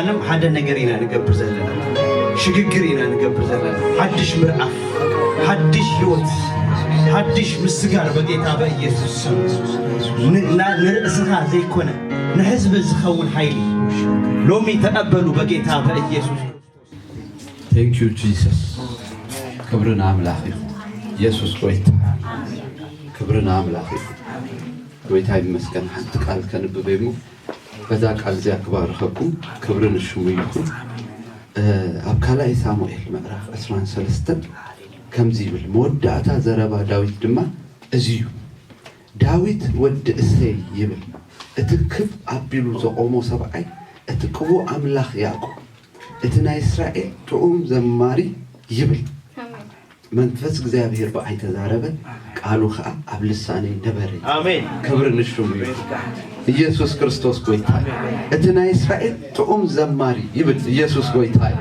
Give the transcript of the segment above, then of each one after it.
ዓለም ሓደ ነገር ኢና ንገብር ዘለና፣ ሽግግር ኢና ንገብር ዘለና። ሓድሽ ምዕራፍ፣ ሓድሽ ህይወት፣ ሓድሽ ምስጋር በጌታ በኢየሱስ ስም ን-፣ ና-፣ ንርእስኻ ዘይኮነ ንህዝቢ ዝኸውን ሓይሊ ሎሚ ተቐበሉ በጌታ በኢየሱስ። Thank you Jesus። ክብሪ ንኣምላኽ ይኹን። ኢየሱስ ጎይታ። ክብሪ ንኣምላኽ ይኹን። ጎይታ ይመስገን። ሓንቲ ቃል ከንብብ እሞ በዛ ቃል እዚኣ ክባርኸኩም። ክብሪ ንሽሙ ይኹን። ኣብ ካልኣይ ሳሙኤል ምዕራፍ ዕስራን ሰለስተን ከምዚ ይብል፣ መወዳእታ ዘረባ ዳዊት ድማ እዚ እዩ። ዳዊት ወዲ እሴይ ይብል፣ እቲ ክብ ኣቢሉ ዘቖሞ ሰብኣይ፣ እቲ ቅቡእ ኣምላኽ ያዕቆብ፣ እቲ ናይ እስራኤል ጥዑም ዘማሪ ይብል። መንፈስ እግዚኣብሔር ብኣይ ተዛረበ፣ ቃሉ ኸዓ ኣብ ልሳነይ ነበረ። ኣሜን። ክብሪ ንሽሙ እዩ። ኢየሱስ ክርስቶስ ጎይታ እዩ። እቲ ናይ እስራኤል ጥዑም ዘማሪ ይብል። ኢየሱስ ጎይታ እዩ።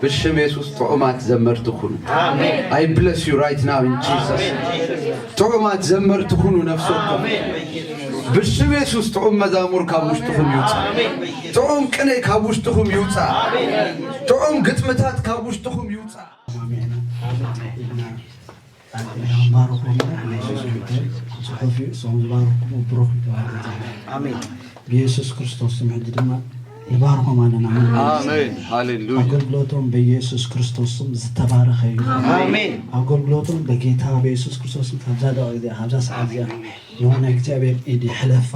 ብሽም የሱስ ጥዑማት ዘመርቲ ኩኑ። I bless you right now in Jesus። ጥዑማት ዘመርቲ ኩኑ ነፍሶኩም። ብሽም የሱስ ጥዑም መዛሙር ካብ ውሽጥኹም ይውፃእ። ጥዑም ቅኔ ካብ ውሽጥኹም ይውፃእ። ጥዑም ግጥምታት ካብ ውሽጥኹም ይውፃእ። ንባርኾም ኢየሱስ ክብር ጽሑፍ እዩ። እሶም ዝባርኽኩም ብሩኽ ይተባሃለ። ኣሜን። ብኢየሱስ ክርስቶስ ስም ሕጂ ድማ ንባርኾም ኣለና። ኣሜን። ሃሌሉያ። ኣገልግሎቶም በኢየሱስ ክርስቶስ ስም ዝተባረኸ እዩ። ኣሜን። ኣገልግሎቶም በጌታ በኢየሱስ ክርስቶስ ስም ካብዛ ደቂቕ እዚኣ፣ ካብዛ ሰዓት እዚኣ የሆነ እግዚኣብሔር ኢድ ይሕለፋ።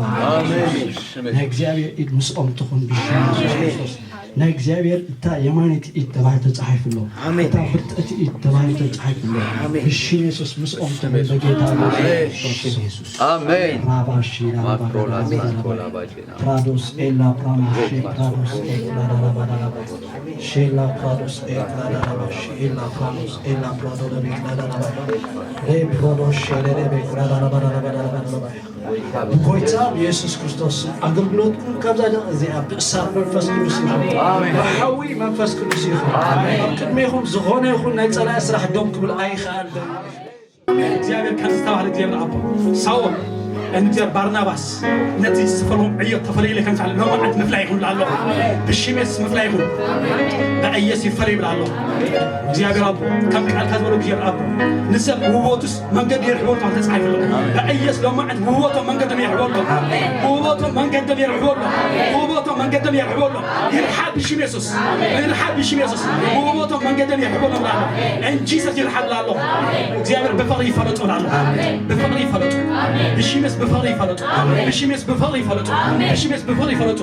ናይ እግዚኣብሔር ኢድ ምስኦም ትኹን ብሽም ኢየሱስ ክርስቶስ። ናይ እግዚኣብሔር እታ የማነይቲ ኢድ ተባሂሉ ተጻሒፉ ኣሎ። እታ ብርትዕቲ ኢድ ተባሂሉ ተጻሒፉ ኣሎ። ብሽም የሱስ ምስኦም ትኹን በጌታ በኢየሱስ ክርስቶስ። ኣሜን። ራባሺ ማክሮላ ሳንቶላ ባጄ ፕራዶስ ኤላ ፕራማሼ ፕራዶስ ኤላ ዳራባዳራባ ሼላ ፕራዶስ ኤላ ዳራባ ሼላ ፕራዶስ ኤላ ፕራዶ ለቤክ ዳራባ ሬ ፕሮዶ ሼሌ ለቤክ ዳራባዳራባ ብጎይታ ብየሱስ ክርስቶስ ኣገልግሎትኩም ካብዛ ደቂ እዚኣ ብእሳት መንፈስ ቅዱስ ይኹን። ብሓዊ መንፈስ ቅዱስ ይኹን። ኣብ ቅድሜኹም ዝኾነ ይኹን ናይ ጸላኢ ስራሕ ደው ክብል ኣይኽኣልን። እግዚኣብሔር ከምዚ ዝተባህለ እግዚኣብሔር ኣቦ ሳውል እግዚኣብሔር ባርናባስ ነቲ ዝፈለዎም ዕዮ ተፈለይለ ከም ሳለ ሎማዓት ምፍላይ ይኹን ኣሎ። ብሽም የሱስ ምፍላይ ይኹን። ብኢየሱስ ይፈለይ ይብል ኣሎ። እግዚኣብሔር ኣቦ ከም ቃልካ ዝበሎ እግዚኣብሔር ኣቦ ንሰብ ውቦቱስ መንገዲ የርሕቦ ተባሂሉ ተጻሒፉ ኣሎ። ብኢየሱስ ሎማዓት ውቦቶም መንገዶም የርሕቦ ኣሎ። ውቦቶም መንገዶም የርሕቦ ኣሎ። ውቦቶም መንገዶም የርሕቦ ኣሎ። ይርሓብ ብሽም የሱስ። ይርሓብ ብሽም የሱስ። ውቦቶም መንገዶም የርሕቦ ኣሎ። እንጂሰስ ይርሓብ ኣሎ። እግዚኣብሔር ብፍቕሪ ይፈለጡ ኣሎ። ብፍቕሪ ይፈለጡ። ብሽምስ ብፍቕሪ ይፈለጡ። ብሽምስ ብፍቕሪ ይፈለጡ። ብሽምስ ብፍቕሪ ይፈለጡ።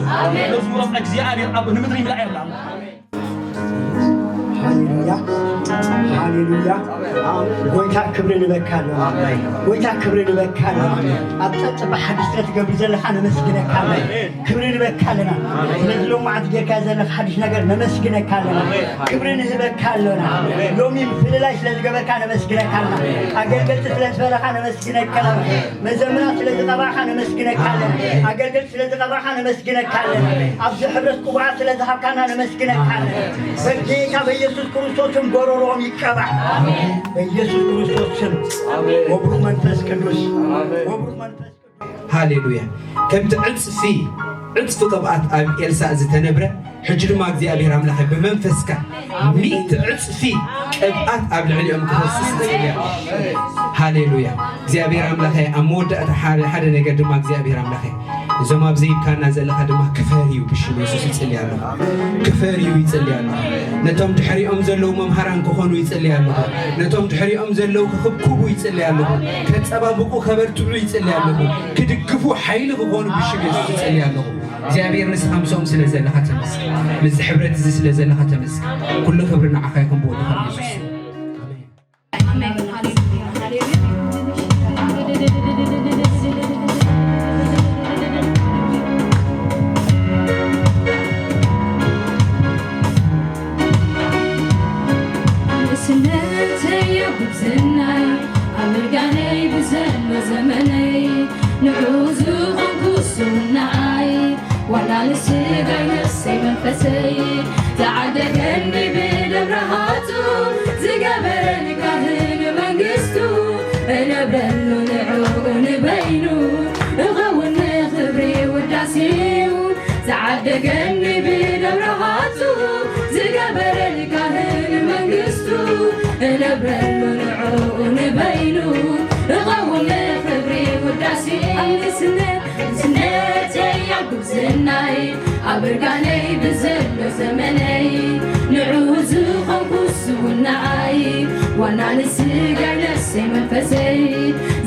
መዝሙሮም እግዚኣብሔር ኣብ ንምድሪ ይምልኣ ይብላ ኣሎ። ሃሌሉያ ሃሌሉያ። ጎይታ ክብሪ ንበካ ኣለና። ጎይታ ክብሪ ንበካ ኣለና። ኣብ ጸጥታ ሓድሽ ትገብር ዘለኻ ነመስግነካ ኣለና። ክብሪ ንበካ ኣለና። ስለዚ ሎማዓት ጌርካ ዘለኻ ሓድሽ ነገር ነመስግነካ ኣለና። ክብሪ ንህበካ ኣለና። ሎሚ ምፍልላይ ስለ ዝገበርካ ነመስግነካ ኣለና። ኣገልገልቲ ስለ ዝፈረኻ ነመስግነካ ኣለና። መዘምራን ስለ ዝቐባእኻ ነመስግነካ ኣለና። ኣገልገልቲ ስለ ዝቐባእኻ ነመስግነካ ኣለና። ኣብዚ ሕብረት ቅቡዓት ስለ ዝሃብካና ነመስግነካ ኣለና። በጌታ በኢየሱስ ክርስቶስ ስም ጎሮሮኦም ይቀባዕ። በኢየሱስ ክርስቶስ ስም ወብሩኽ መንፈስ ቅዱስ ወብሩኽ መንፈስ ሃሌሉያ። ከምቲ ዕጽፊ ዕጽፊ ቅብኣት ኣብ ኤልሳእ ዝተነብረ፣ ሕጂ ድማ እግዚኣብሔር ኣምላኸ ብመንፈስካ ሚእቲ ዕጽፊ ቅብኣት ኣብ ልዕሊኦም ክፈስስ እጽሊ ኣለኹ። ሃሌሉያ። እግዚኣብሔር ኣምላኸ ኣብ መወዳእታ ሓደ ሓደ ነገር ድማ እግዚኣብሔር ኣምላኸ እዞም ኣብ ዘይብካና ዘለኻ ድማ ክፈር እዩ ብሽም የሱስ ይጽሊ ኣለኹ። ክፈር እዩ ይጽሊ ኣለኹ። ነቶም ድሕሪኦም ዘለዉ መምሃራን ክኾኑ ይጽሊ ኣለኹ። ነቶም ድሕሪኦም ዘለዉ ክኽብኩቡ ይጽሊ ኣለኹ። ከጸባብቑ ከበርትዑ ይጽሊ ኣለኹ። ክድግፉ ሓይሊ ክኾኑ ብሽም የሱስ ይጽሊ ኣለኹ። እግዚኣብሔር ንስኻ ምስኦም ስለ ዘለኻ ተመስገን። ምስዚ ሕብረት እዚ ስለ ዘለኻ ተመስገን። ኩሉ ክብሪ ንዓኻ ይኹን ብወድኻ ብየሱስ ስም። ኣሜን። ንእስነተይ ኣብ ጉብዝናይ ኣብ እርጋነይ ብዘሎ ዘመነይ ንዕኡ ዝኾንኩ ስውናኣይ ዋላ ንስጋይ ነፍሰይ መንፈሰይ ዝዓደገኒ ብደም ረሃጹ ዝገበረኒ ካህን መንግስቱ እነብረሉ ንዕኡ ንበይኑ እኸውን ንኽብሪ ውዳሴኡ ዝዓደገኒ ብደም ረሃ ክብረሉ ንዕኡ ንበይኑ እኸውን ንኽብሪ ውዳሴ። ኣብ ንስነት ንስነተይ ኣብ ጉብዝናይ ኣብ እርጋነይ ብዘሎ ዘመነይ ንዕኡ ዝኾንኩ ስውናዓይ ዋና ንስጋይ ነፍሰይ መንፈሰይ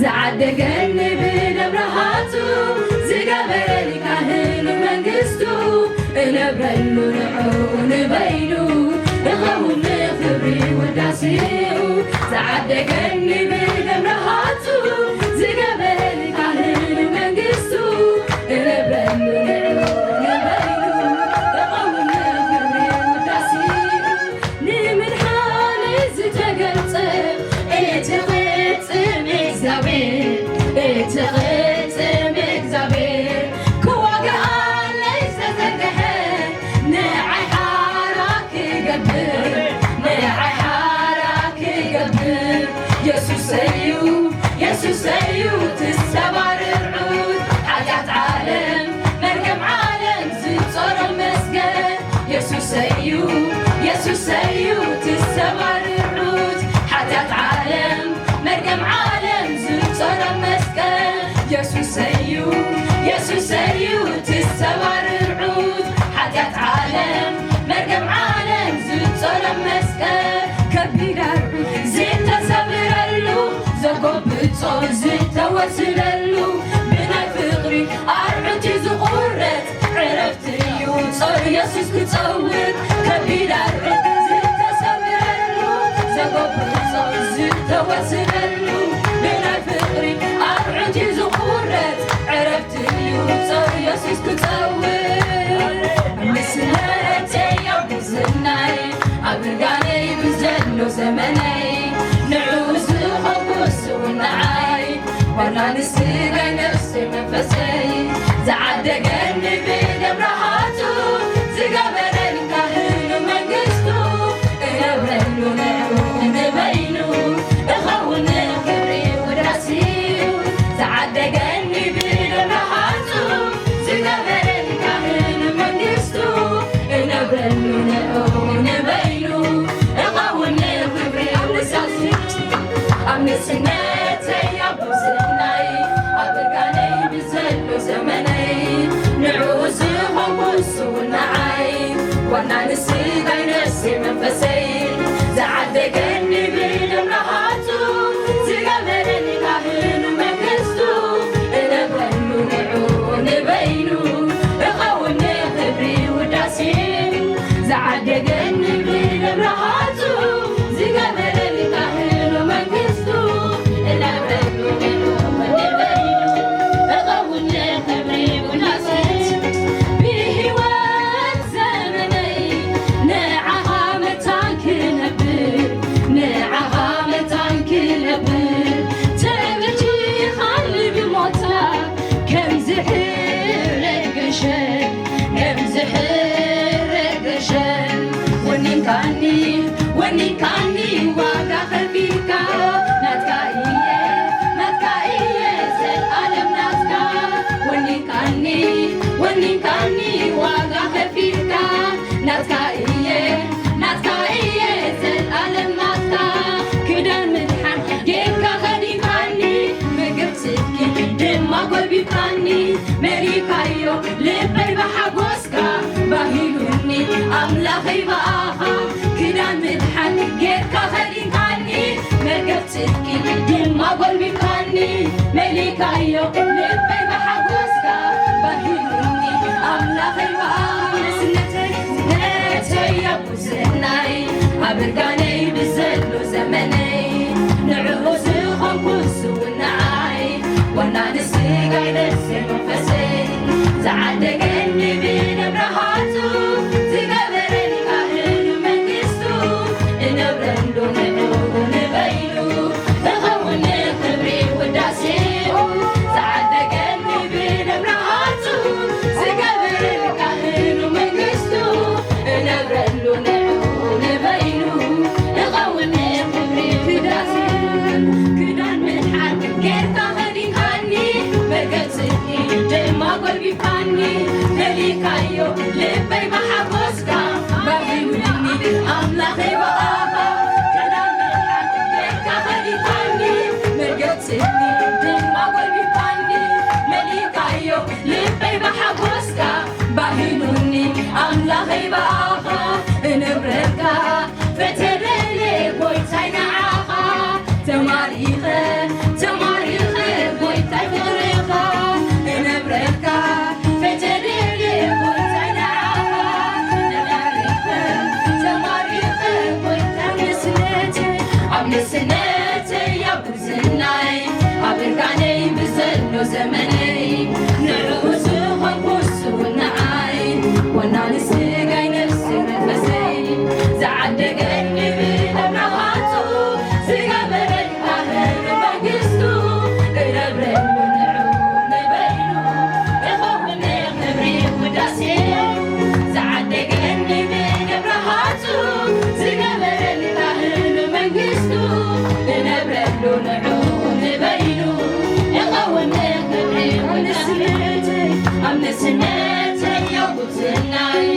ዝዓደገኒ ብደም ረሃቱ ዝገበረኒ ካህኑ መንግስቱ እነብረሉ ንዕኡ ንበይኑ እኸውን ንኽብሪ ውዳሴኡ ዝዓደገኒ ብደም ረሃቱ ዝገበረኒ ካህኑ መንግስቱ እነብረሉ ንዕኡ ንበይኑ እኸውን ንኽብሪ ውዳሴኡ ንምድሓነይ ዝተገልጸ እቲ ቅጽም እግዚኣብሔር እቲ ቅጽም እግዚኣብሔር ክዋግኣለይ ዝተዘርግሐ ንዓይ ሓራ ክገብር ንዓይ ሓራ ክገብር የሱሰዩ የሱሰዩ ትሰባርዑት ሓጢኣት ዓለም መርገም ዓለም ዝጾሮም መስገን የሱሰዩ የሱሰዩ ትሰባርዑት ሓጢኣት ዓለም መርገም ዓለም ዝጾሮም መስቀል የሱሰዩ የሱሰዩ ትሰባርዑት ሓጢኣት ዓለም መርገም ዓለም ዝጾሮም መስቀል ከቢድ ኣርዑት ዝተሰብረሉ ዘጎብጾ ዝተወስደሉ ብናይ ፍቕሪ ኣርዑት እዩ ዝቑረጽ ዕረፍቲ እዩ ጾር የሱስ ክጸውር ከቢድ ኣርዑት ዝተሰብረሉ ዘጎብጾ ዝተወስደሉ ብናይ ፍቕሪ ኣርዑት እዩ ዝቑረጽ ዕረፍቲ እዩ ጾር የሱስ ክጸውር ምስለተይ ኣብ ጉብዝናይ ኣብ እርጋነይ ብዘሎ ዘመነይ ንዕኡ ዝኾንኩ ስውናዓይ ዋና ንስጋይ ነፍሰይ መንፈሰይ ዝዓደገኒ ብደም ረሃቱ ዝገበረኒ ካህኑ መንግስቱ እነብረሉ ንዕኡ ንበይኑ እኸውን ንኽብሪ ውዳሴኡ ዝዓደገኒ ብደም ረሃቱ ዝገበረኒ ካህኑ መንግስቱ እነብረሉ ንዕኡ ንበይኑ እኸውን ንኽብሪ ውዳሴኡ ኣብ ንስነተይ ኣብ ጉብዝናይ ኣብ እርጋነይ ብዘሎ ዘመነይ ንዕኡ ዝኾንኩ ስውናዓይ ዋና ንስጋይ ነፍሰይ መንፈሰይ ዝዓደገኒ ብደም ረሃቱ ዝገበረኒ ካህኑ መንግስቱ እነብረሉ ንዕኡ ንበይኑ እኸውን ንኽብሪ ውዳሴ ዝዓደገኒ ብደም ረሃቱ ዝገበረኒ ካህኑ መንግስቱ እነብረሉ ንዕኡ ንበይኑ እኸውን ንኽብሪ ውዳሴ ብህይወት ዘመነይ ንዓኻ መታን ክነብር ንዓኻ መታን ክነብር ትዕግስቲ ይኻል ብሞታ ከም ዝሕረድ ገሸን ከም ዝሕረድ ገሸን ወኒንካኒ ወኒንካኒ ዋጋ ከፊልካ ናትካ እየ ናትካ እየ ዘልኣለም ናትካ ወኒንካኒ ወኒንካኒ ዋጋ ከፊልካ ናትካ እየ ናትካ እየ ዘልኣለም ናትካ ክዳን ምድሓን ጌርካ ከዲንካኒ ምግብ ጽድቂ ድማ ጎልቢብካኒ መሊእካዮ ልበይ ብሓጎስካ ባሂሉኒ ኣምላኸይ ብኣኻ ክዳን ምድሓን ጌርካ ከዲንካኒ መርገፍ ጽድቂ ድማ ጎልቢብካኒ መሊእካዮ ልበይ ብሓጎስካ ባሂሉኒ ኣምላኸይ ብኣኻ ንስነተይ ነተይ ኣብ ጉብዝናይ ኣብ እርጋነይ ብዘሎ ዘመነይ ንዕኡ ዝኾንኩ ስውናዓይ ዋና ንስጋይ ነፍሰይ መንፈሰይ ዝዓደገኒ ብደም ረሃቱ ዝገበረኒ ካህኑ መንግስቱ እነብረሉ ንዕኡ ንበይኑ እኸውን ንኽብሪ ውዳሴኡ ዝዓደገኒ ብደም ረሃቱ ዝገበረኒ ካህኑ መንግስቱ እነብረሉ ንዕኡ ንበይኑ ብኣኻ እነብረልካ ፈተለለ ጎይታይ ንዓኻ ተማሪኸ ተማሪኸ ጎይታይ ፍቕርኻ እነብረልካ ፈተለለ ጎይታይ ንዓኻ ተማሪኸ ተማሪኸ ጎይታይ ምስነተ ኣብ ምስነተ ያጉ ዝናይ ኣብ እርጋነይ ብዘሎ ዘመነይ ንዕኡ ዝኾንኩ ስውንዓይ ወናኒ ስጋይ ነፍሲ መንፈሰይ ዝዓደገኒ ብደም ናሃቱ ዝገበረኒ ካህን መንግስቱ እነብረሉ ንዕኡ ንበይኑ እኸውን ክብሪ ውዳሴ ዝዓደገኒ ብደም ናሃቱ ዝገበረኒ ካህን መንግስቱ እነብረሉ ንዑ ንበይኑ እኸውን ክብሪ ውዳሴ ኣብ ንስነተይ ኣብ ንስነተይ የጉትናይ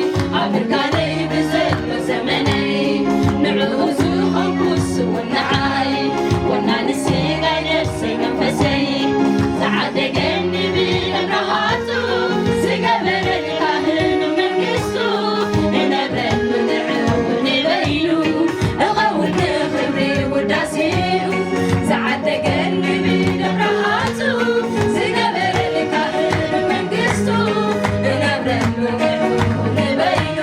ኣብ እርጋነይ ብዘሎ ዘመነይ ንዕኡ ዝኾንኩ ስውንዓይ ወናኒ ስጋይ ነፍሰይ መንፈሰይ ዝዓደገኒ ብደም ናሃቱ ዝገበረኒ ካህን መንግስቱ እነብረሉ ንዑ ንበይኑ እኸውን ክብሪ ውዳሴኡ ዝዓደገኒ ብደም ናሃቱ ዝገበረኒ ካህን መንግስቱ እነብረሉ ንዑ ንበይኑ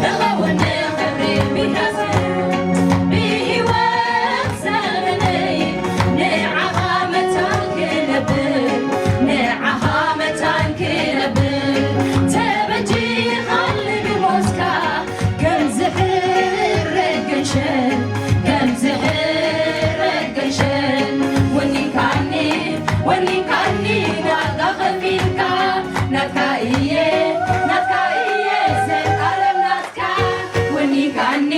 እኸውን ክብሪ ውዳሴኡ ብህይወት ዘመነይ ንዓኻ መታን ክነብር ንዓኻ መታን ክነብር ተበጂኻኒ ብሞትካ ከም ዝሕረድ ገንሸል ከም ዝሕረድ ገንሸል ወኒንካኒ ወኒንካኒ ዋጋ ከፊልካ ናትካ እየ ናትካ እየ ዘልኣለም ናትካ ወኒንካኒ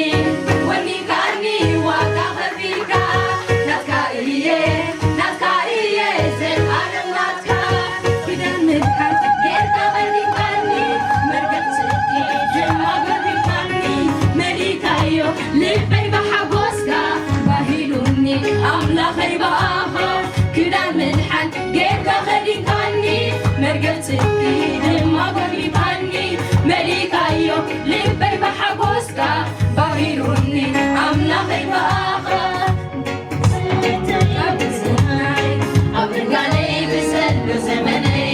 ወኒንካኒ ዋጋ ከፊልካ ናትካ እየ ናትካ እየ ዘልኣለም ናትካ ኪዳን ምድሓን ጌርካ ከዲንካኒ መርገም ጽድቂ ድማ ገቢርካኒ መሊእካዮ ልበይ ብሓጎስካ ባሂሉኒ ኣምላኸይ ብኣኻ ኪዳን ምድሓን ጌርካ ከዲንካኒ መርገም ጽድቂ ድማ ገቢርካኒ መሊእካዮ ልበይ ብሓጎስካ ባሂሉኒ ኣምላኸይ ብኣኻ ኣብ እርጋነይ ብዘሎ ዘመነይ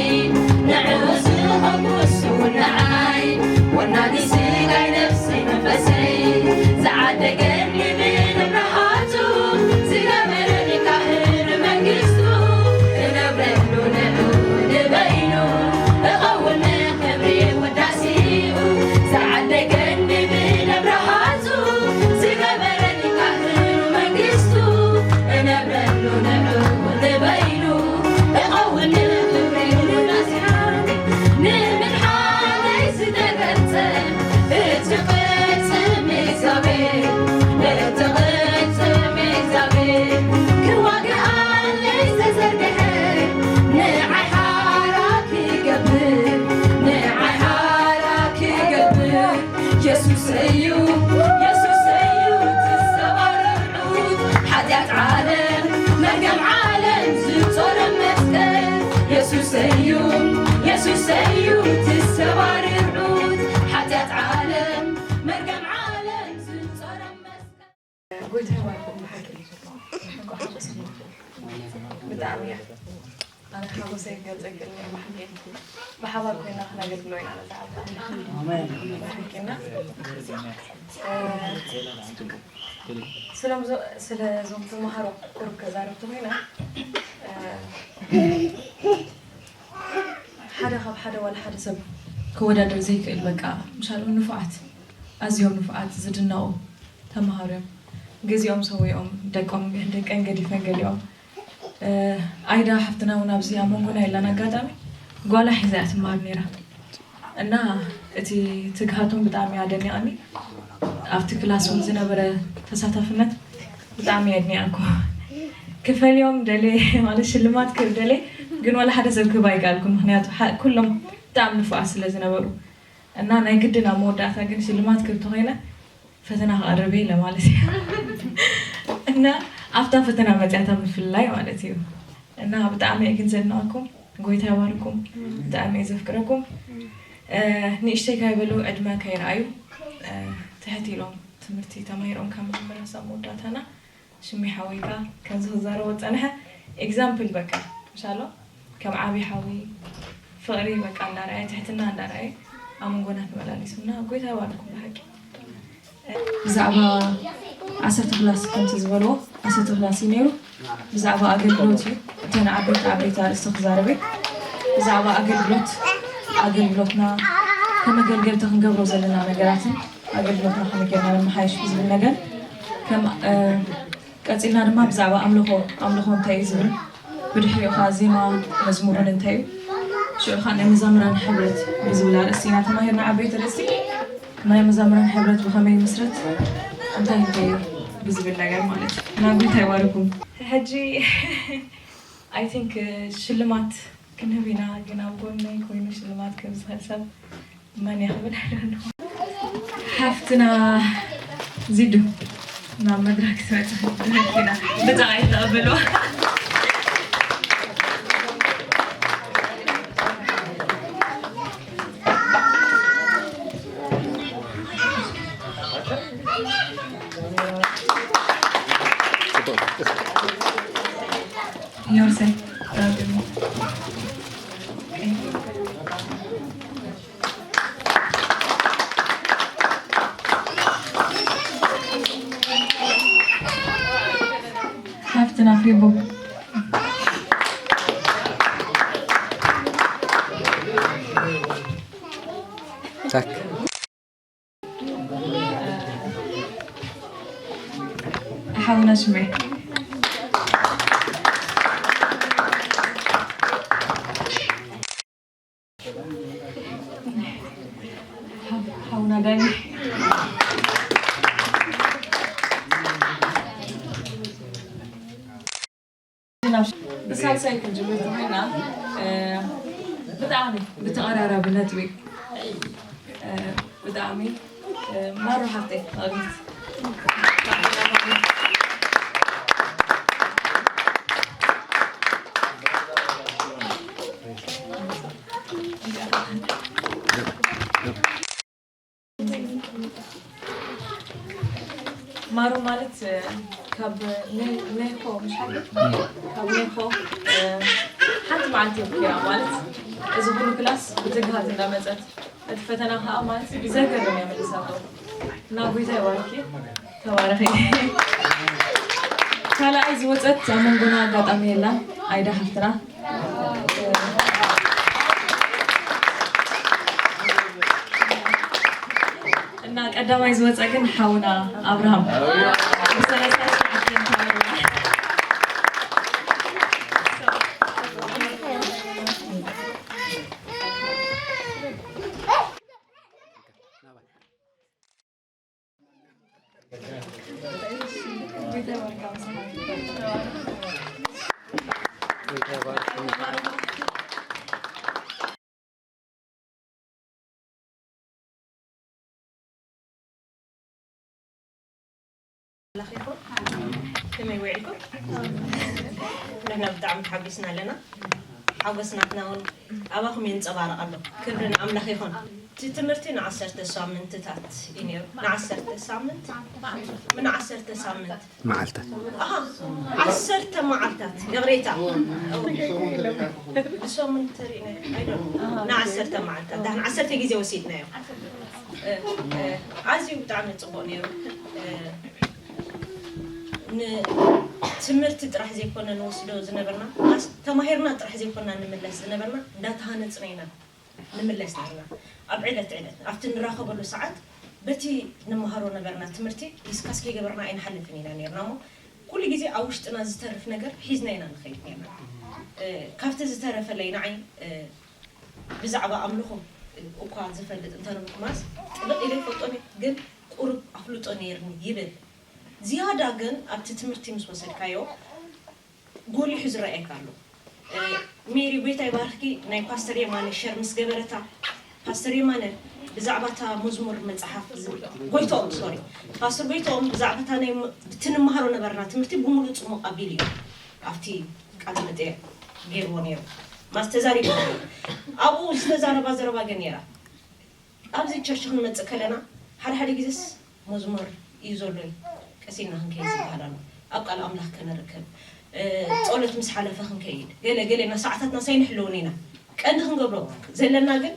ንዕኡ ዝኾንኩ ስውንዓይ ወናኒ ስጋይ ነፍሰይ መንፈሰይ ዝዓደገኒ ብደም ናሃቱ ዝገበረኒ ካህን መንግስቱ እነብረሉ ንዑ ንበይኑ እኸውን ክብሪ ውዳሴኡ ዝዓደገኒ ብደም ናሃቱ ዝገበረኒ ካህን መንግስቱ እነብረሉ ንዑ ንበይኑ እኸውን ክብሪ ውዳሴኡ ንምድሓነይ ዝተገልጸ እቲ ቅጽል እግዚኣብሔር እቲ ቅጽል እግዚኣብሔር ክዋግኣለይ ዝተዘርግሐ ንዓይ ሓራ ክገብር ንዓይ ሓራ ክገብር የሱስ እዩ የሱስ እዩ እቲ ሰባሪ ርዑት ሓጢኣት ዓለም መርገም ዓለም ዝጾረ መስቀል የሱስ እዩ የሱስ እዩ እቲ ሰባሪ ርዑት ሓጢኣት ዓለም መርገም ዓለም ዝጾረ መስቀል ጎይታ ይባርኩም ብሓቂ ብጣዕሚ እያ ኣነ ሓጎሰይ ክገልጸ ይክእል እየ ብሓቂ ብሓባር ኮይና ክነገልግሎ ኢና ነዛ ዓዲ ኣምላኽ ብሓቂ እና ስለዞም ተምሃሮ ቁሩብ ከዛረብ ተኮይነ ሓደ ካብ ሓደ ዋላ ሓደ ሰብ ክወዳደር ዘይክእል በቃ ምሻሎም ንፉዓት ኣዝዮም ንፉዓት ዝድነቑ ተምሃሮ እዮም። ግዜኦም ሰዊኦም ደቆም ደቀን ገዲፈን ገሊኦም ኣይዳ ሓፍትና እውን ኣብዚ ኣብ መንጎና የላን ኣጋጣሚ ጓላ ሒዛ እያ ትመሃር ነይራ እና እቲ ትግሃቶም ብጣዕሚ ኣደኒቐኒ ኣብቲ ክላስ እውን ዝነበረ ተሳታፍነት ብጣዕሚ የድኒቐኩም ክፈልዮም ደሌ ማለት ሽልማት ክህብ ደሌ ግን ዋላ ሓደ ሰብ ክህብ ኣይከኣልኩን ምክንያቱ ኩሎም ብጣዕሚ ንፉዓት ስለ ዝነበሩ እና ናይ ግድን ኣብ መወዳእታ ግን ሽልማት ክህብ ተኮይነ ፈተና ክቐርብ እየ ኢለ ማለት እዩ እና ኣብታ ፈተና መፅያታ ምፍልላይ ማለት እዩ እና ብጣዕሚ እየ ግን ዘድንቐኩም ጎይታ ይባርኩም ብጣዕሚ እየ ዘፍቅረኩም ንእሽተይ ካይበሉ ዕድመ ካይረኣዩ ትሕት ኢሎም ትምህርቲ ተማሂሮም ካብ መጀመርያ ሳብ መወዳእታና ሽሚ ሓወይካ ከምዚ ክዛረቦ ዝጸንሐ ኤግዛምፕል በቃ ምሻሎ ከም ዓቢ ሓዊ ፍቕሪ በቃ እንዳረኣየ ትሕትና እንዳረኣየ ኣብ መንጎና ተመላሊሱና ጎይታ ይባርኩም ብሓቂ። ብዛዕባ ዓሰርተ ክላስ ከምቲ ዝበልዎ ዓሰርተ ክላስ እዩ ነይሩ። ብዛዕባ ኣገልግሎት እዩ። እተን ዓበይቲ ዓበይቲ ኣርእስቲ ክዛረብ እየ። ብዛዕባ ኣገልግሎት ኣገልግሎትና ከመገልገልቲ ክንገብሮ ዘለና ነገራትን ኣገልግሎትና ከመይ ጌርና ነመሓየሽ ብዝብል ነገር ከም ቀጺልና ድማ ብዛዕባ ኣምልኾ ኣምልኾ እንታይ እዩ ዝብል ብድሕሪኡ ኸዓ ዜማ መዝሙርን እንታይ እዩ ሽዑ ኸዓ ናይ መዛምራን ሕብረት ብዝብል ኣርእስቲ ኢና ተማሂርና ዓበይቲ ኣርእስቲ ናይ መዛምራን ሕብረት ብኸመይ ይምስረት እንታይ እንታይ እዩ ብዝብል ነገር ማለት እዩ እና ጎይታ ይባርኩም ሕጂ I think ሽልማት ክንህብ ኢና ግን ኣብ ጎነይ ኮይኑ ሽልማት ክህብ ዝኽእል ሰብ መን እየ ክብል ኣይደለኹ። ሓፍትና ዚዱ ናብ መድረክ ትመጽእ ክትድረክ ኢና ብጣዕሚ ተቐበልዋ። Your side. ሓፍትና ፌቦ Tak. ሓውና ሽመይ ሓውና ዳኒ ብሳልሳይ ክንጅምር ተኾይና ብጣዕሚ ብተቐራራቢ ነጥቢ ብጣዕሚ ማሩ ሓፍተይ ኣቤት ማሩ ማለት ካብ ሜኾ ምሽ ካብ ሜኾ ሓንቲ መዓልቲ ኪራ ማለት እዚ ኩሉ ክላስ ብትግሃት እንዳመፀት እቲ ፈተና ከዓ ማለት ብዘገርም እያ መሊሳቶ እና ጎይታ ይባርኪ ተባረኺ ካልኣይ ዝወፀት ኣብ መንጎና ኣጋጣሚ የላን ኣይዳ ሓፍትና እና ቀዳማይ ዝወፀ ግን ሓውና ኣብርሃም ብሰለስተ ሺሕ ዓሰርተ ኣምላኽ ይኹን። ከመይ ውዒልኩም? ንሕና ብጣዕሚ ተሓጒስና ኣለና። ሓጎስ ናትና እውን ኣባኹም የንጸባርቕ ኣሎ። ክብሪ ንኣምላኽ ይኹን። እቲ ትምህርቲ ንዓሰርተ ሳምንትታት እዩ ነይሩ። ንዓሰርተ ሳምንት ንዓሰርተ ሳምንት መዓልታት ኣሃ ዓሰርተ መዓልታት ይቕሬታ ብሰሙን ተሪእና ኣይዶ ንዓሰርተ መዓልታት ዳሕና ዓሰርተ ግዜ ወሲድናዮ ኣዝዩ ብጣዕሚ ፅቡቅ ነይሩ ንትምህርቲ ጥራሕ ዘይኮነ ንወስዶ ዝነበርና ተማሂርና ጥራሕ ዘይኮና ንምለስ ዝነበርና እንዳተሃነፅና ኢና ንምለስ ነርና ኣብ ዕለት ዕለት ኣብቲ ንራኸበሉ ሰዓት በቲ ንመሃሮ ነበርና ትምህርቲ ዲስካስ ከይገበርና ኣይንሓልፍን ኢና ነርና እሞ ኩሉ ግዜ ኣብ ውሽጥና ዝተርፍ ነገር ሒዝና ኢና ንኸይድ ነርና ካብቲ ዝተረፈለይ ንዓይ ብዛዕባ ኣምልኾ እኳ ዝፈልጥ እንተነበርኩ ማስ ጥልቕ ኢለ ይፈልጦን ግን ቁሩብ ኣፍልጦ ነይርኒ ይብል ዝያዳ ግን ኣብቲ ትምህርቲ ምስ ወሰድካዮ ጎሊሑ ዝረኣየካ ኣሎ ሜሪ ጎይታ ይባርኽኪ ናይ ፓስተር የማነ ሸር ምስ ገበረታ ፓስተር የማነ ብዛዕባ እታ መዝሙር መፅሓፍ ጎይትኦም ሶሪ ፓስተር ጎይትኦም ብዛዕባ እታ ናይ እቲ ንመሃሮ ነበርና ትምህርቲ ብምሉእ ፅሙቕ ኣቢሉ እዩ ኣብቲ ቃለ መጠየቕ ገይርዎ ነይሩ ማስ ተዛሪቡ ኣብኡ ዝተዛረባ ዘረባ ግን ነይራ ኣብዚ ቸርች ክንመጽእ ከለና ሓደ ሓደ ግዜስ መዝሙር እዩ ዘሎ እዩ ቀሲልና ክንከይድ ዝበሃል ኣሎ። ኣብ ቃል ኣምላኽ ከነርከብ እ፣ ጸሎት ምስ ሓለፈ ክንከይድ ገለ ገለ ኢና ሰዓታትና ሳይንሕለውን ኢና። ቀንዲ ክንገብሮ ዘለና ግን